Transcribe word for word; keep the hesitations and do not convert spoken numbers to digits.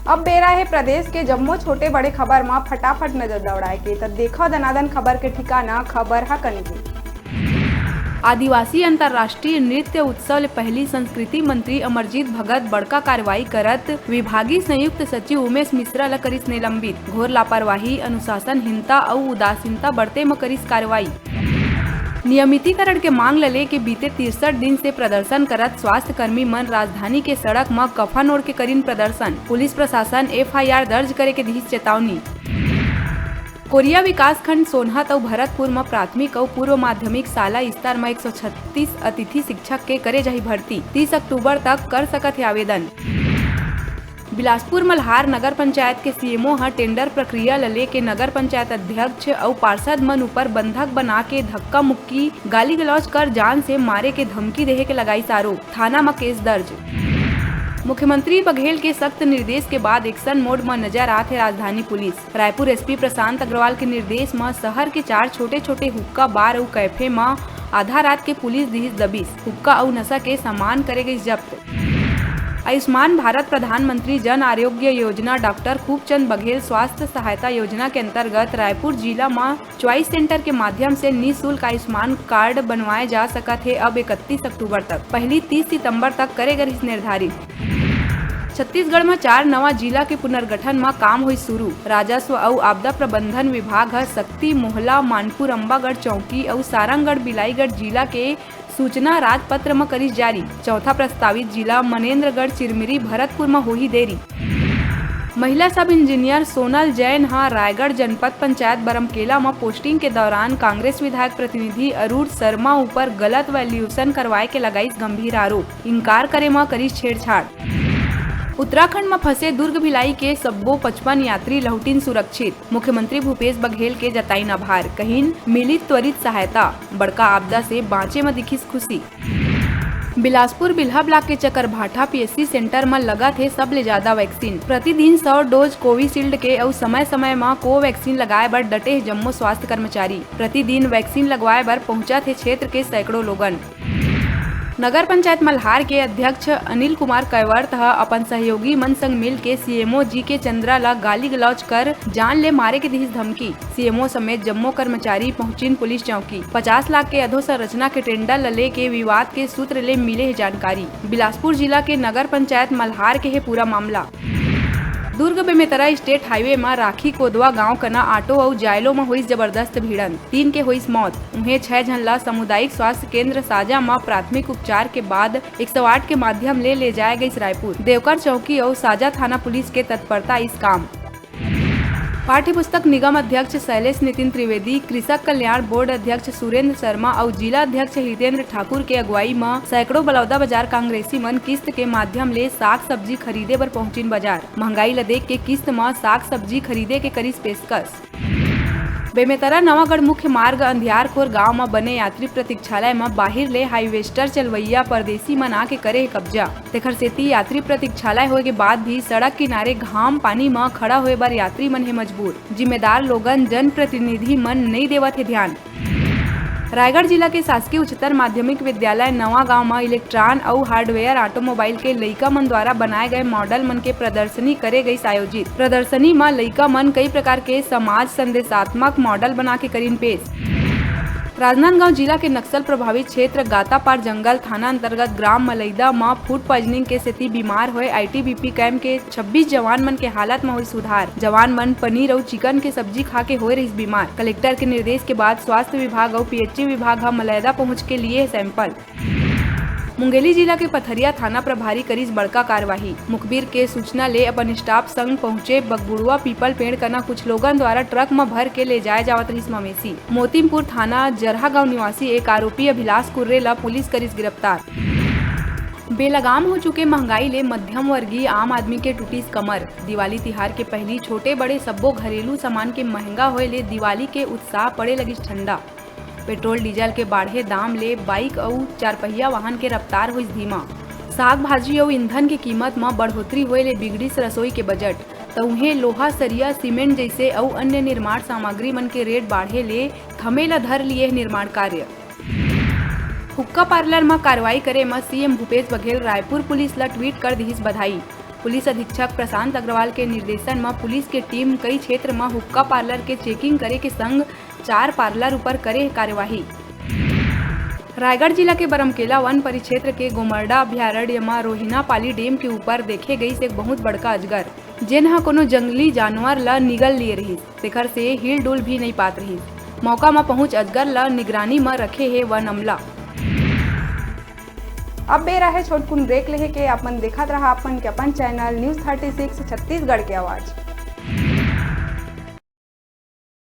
अब बेरा हे प्रदेश के जम्मो छोटे बड़े खबर म फटाफट नजर दौड़ाए के, त देखव दनादन खबर के ठिकाना, खबर ह कनिकी। आदिवासी अंतर्राष्ट्रीय नृत्य उत्सव ले पहिली संस्कृति मंत्री अमरजीत भगत बड़का कार्रवाई करत विभागीय संयुक्त सचिव उमेश मिश्रा ल करिस निलंबित। घोर लापरवाही, अनुशासनहीनता अउ उदासीनता बरते म करिस कार्रवाई। नियमितीकरण के मांग ल लेके बीते तिरसठ दिन से प्रदर्शन करत स्वास्थ्य कर्मी मन राजधानी के सड़क म कफन ओढ़ के करिन प्रदर्शन। पुलिस प्रशासन एफआईआर दर्ज करे के दिहिस चेतावनी। कोरिया विकासखंड सोनहत अउ भरतपुर म प्राथमिक अउ पूर्व माध्यमिक शाला स्तर म एक सौ छत्तीस अतिथि शिक्षक के करे जाही भर्ती। तीस अक्टूबर तक कर सकत हे आवेदन। बिलासपुर मल्हार नगर पंचायत के सीएमओ ह टेंडर प्रक्रिया ल लेके नगर पंचायत अध्यक्ष अउ पार्षद मन ऊपर बंधक बना के धक्का मुक्की, गाली गलौज कर जान से मारे के धमकी देहे के लगाइस आरोप। थाना म केस दर्ज। मुख्यमंत्री बघेल के सख्त निर्देश के बाद एक्शन मोड म नजर आत हे राजधानी पुलिस। रायपुर एसपी प्रशांत अग्रवाल के निर्देश म शहर के चार छोटे-छोटे हुक्का बार अउ कैफे म आधा रात के पुलिस दिहिस दबिश। हुक्का अउ नशा के सामान करे गइस जब्त। आयुष्मान भारत प्रधानमंत्री जन आरोग्य योजना डॉक्टर खूबचंद बघेल स्वास्थ्य सहायता योजना के अंतर्गत रायपुर जिला म च्वाइस सेंटर के माध्यम से निशुल्क आयुष्मान कार्ड बनवाए जा सकत हे अब इकतीस अक्टूबर तक। पहिली तीस सितंबर तक करे गे रिहिस निर्धारित। छत्तीसगढ़ म चार नवा जिला के पुनर्गठन म काम होई शुरू। राजस्व अउ आपदा प्रबंधन विभाग ह सक्ती, मोहला, मानपुर, अम्बागढ़ चौकी अउ सारंगढ़ बिलाईगढ़ जिला के सूचना राजपत्र म करिस जारी। चौथा प्रस्तावित जिला मनेन्द्रगढ़ चिरमिरी भरतपुर म होही देरी। महिला सब इंजीनियर सोनल जैन ह रायगढ़ जनपद पंचायत बरमकेला म पोस्टिंग के दौरान कांग्रेस विधायक प्रतिनिधि अरुण शर्मा ऊपर गलत वैल्यूएशन करवाए के लगाइस गंभीर आरोप। इंकार करे म करिस छेड़छाड़। उत्तराखंड म फंसे दुर्ग भिलाई के सब्बो पचपन यात्री लहुटिन सुरक्षित। मुख्यमंत्री भूपेश बघेल के जताइन आभार, कहिन मिली त्वरित सहायता, बड़का आपदा से बांचे म दिखिस खुशी। बिलासपुर बिल्हा ब्लॉक के चकरभाठा पीएससी सेंटर म लगत हे सबले ज्यादा वैक्सीन। प्रतिदिन सौ डोज कोविशील्ड के अउ समय-समय म कोवैक्सीन लगाए बर डटे हे जम्मो स्वास्थ्य कर्मचारी। प्रतिदिन वैक्सीन लगवाए बर पहुंचत हे क्षेत्र के सैकड़ों लोगन। नगर पंचायत मल्हार के अध्यक्ष अनिल कुमार कैवर्त ह अपन सहयोगी मन संग मिल के सीएमओ जीके चंद्रा ल गाली गलौज कर जान ले मारे के दिहिस धमकी। सीएमओ समेत जम्मो कर्मचारी पहुंचिन पुलिस चौकी। पचास लाख के अधोसंरचना के टेंडर ल लेके विवाद के सूत्र ले मिले हे जानकारी। बिलासपुर जिला के नगर पंचायत मल्हार के हे पूरा मामला। दुर्ग बेमेतरा स्टेट हाईवे म राखी कोदवा गांव कना ऑटो अउ जायलो म होइस जबरदस्त भिड़ंत, तीन के होइस मौत। उहें, छह झन ल सामुदायिक स्वास्थ्य केंद्र साजा म प्राथमिक उपचार के बाद एक सौ आठ के माध्यम ले ले जाय गइस रायपुर। देवकर चौकी अउ साजा थाना पुलिस के तत्परता इस काम। पाठ्य पुस्तक निगम अध्यक्ष शैलेश नितिन त्रिवेदी, कृषक कल्याण बोर्ड अध्यक्ष सुरेंद्र शर्मा अउ जिला अध्यक्ष हितेंद्र ठाकुर के अगुवाई म सैकड़ों बलौदा बाजार कांग्रेसी मन किस्त के माध्यम ले साग सब्जी खरीदे बर पहुंचिन बाजार। महंगाई ल देख के किस्त म साग सब्जी खरीदे के करिस पेशकश। बेमेतरा नवागढ़ मुख्य मार्ग अंधियारखोर गांव म बने यात्री प्रतीक्षालय म बाहिर ले हार्वेस्टर चलवइया परदेसी मन आके करे हे कब्जा। तेखर सेती यात्री प्रतीक्षालय होए के बाद भी सड़क किनारे घाम पानी म खड़ा होए बर यात्री मन हे मजबूर। जिम्मेदार लोगन, जनप्रतिनिधि मन नइ देवत हे ध्यान। रायगढ़ जिला के शासकीय उच्चतर माध्यमिक विद्यालय नवागांव म इलेक्ट्रॉन अउ हार्डवेयर ऑटोमोबाइल के लइका मन द्वारा बनाए गए मॉडल मन के प्रदर्शनी करे गइस आयोजित। प्रदर्शनी म लइका मन कई प्रकार के समाज संदेशात्मक मॉडल बना के करिन पेश। राजनांदगांव जिला के नक्सल प्रभावित क्षेत्र गातापार जंगल थाना अंतर्गत ग्राम मलैदा म फूड पॉइजनिंग के सेती बीमार होए आईटीबीपी कैंप के छब्बीस जवान मन के हालत म होइस सुधार। जवान मन पनीर अउ चिकन के सब्जी खा के होए रहिस बीमार। कलेक्टर के निर्देश के बाद स्वास्थ्य विभाग अउ पीएचई विभाग ह मलैदा पहुंच के लिए सैंपल। मुंगेली जिला के पथरिया थाना प्रभारी करिस बड़का कार्यवाही। मुखबिर के सूचना ले अपन स्टाफ संग पहुंचे बगबुड़ुआ पीपल पेड़ कना कुछ लोगन द्वारा ट्रक म भर के ले जाए जावत रहिस मवेशी। मोतीमपुर थाना जरहा गांव निवासी एक आरोपी अभिलाष कुर्रे ल पुलिस करिस गिरफ्तार। बेलगाम हो चुके महंगाई ले मध्यम वर्गीय आम आदमी के टूटिस कमर। दिवाली तिहार के पहिली छोटे बड़े सब्बो घरेलू सामान के महंगा होए ले दिवाली के उत्साह पड़े लगिस ठंडा। पेट्रोल डीजल के बाढ़े दाम ले बाइक अउ चारपहिया वाहन के रफ्तार होइस धीमा। साग भाजी अउ ईंधन के कीमत म बढ़ोतरी होए ले बिगड़िस रसोई के बजट। त उहें, लोहा, सरिया, सीमेंट जइसे अउ अन्य निर्माण सामग्री मन के रेट बाढ़े ले थमे ल धर लिए हे निर्माण कार्य। हुक्का पार्लर म कार्रवाई करे म सीएम भूपेश बघेल रायपुर पुलिस ल ट्वीट कर दिहिस बधाई। पुलिस अधीक्षक प्रशांत अग्रवाल के निर्देशन म पुलिस के टीम कई क्षेत्र म हुक्का पार्लर के चेकिंग करे के संग चार पार्लर ऊपर करे कार्यवाही। रायगढ़ जिला के बरमकेला वन परिक्षेत्र के गोमरडा अभयारण्य म रोहिना पाली डैम के ऊपर देखे गईस एक बहुत बड़का अजगर, जेन ह कोनो जंगली जानवर ल निगल लिए रहिस। तेखर से हिल डुल भी नइ पात रहिस। मौका म पहुंच अजगर ल निगरानी म रखे हे वन अमला। अब बेरा हे छोटकुन ब्रेक लेहे के। अपन देखत रहा अपन के अपन channel news thirty six Chhattisgarh के आवाज़।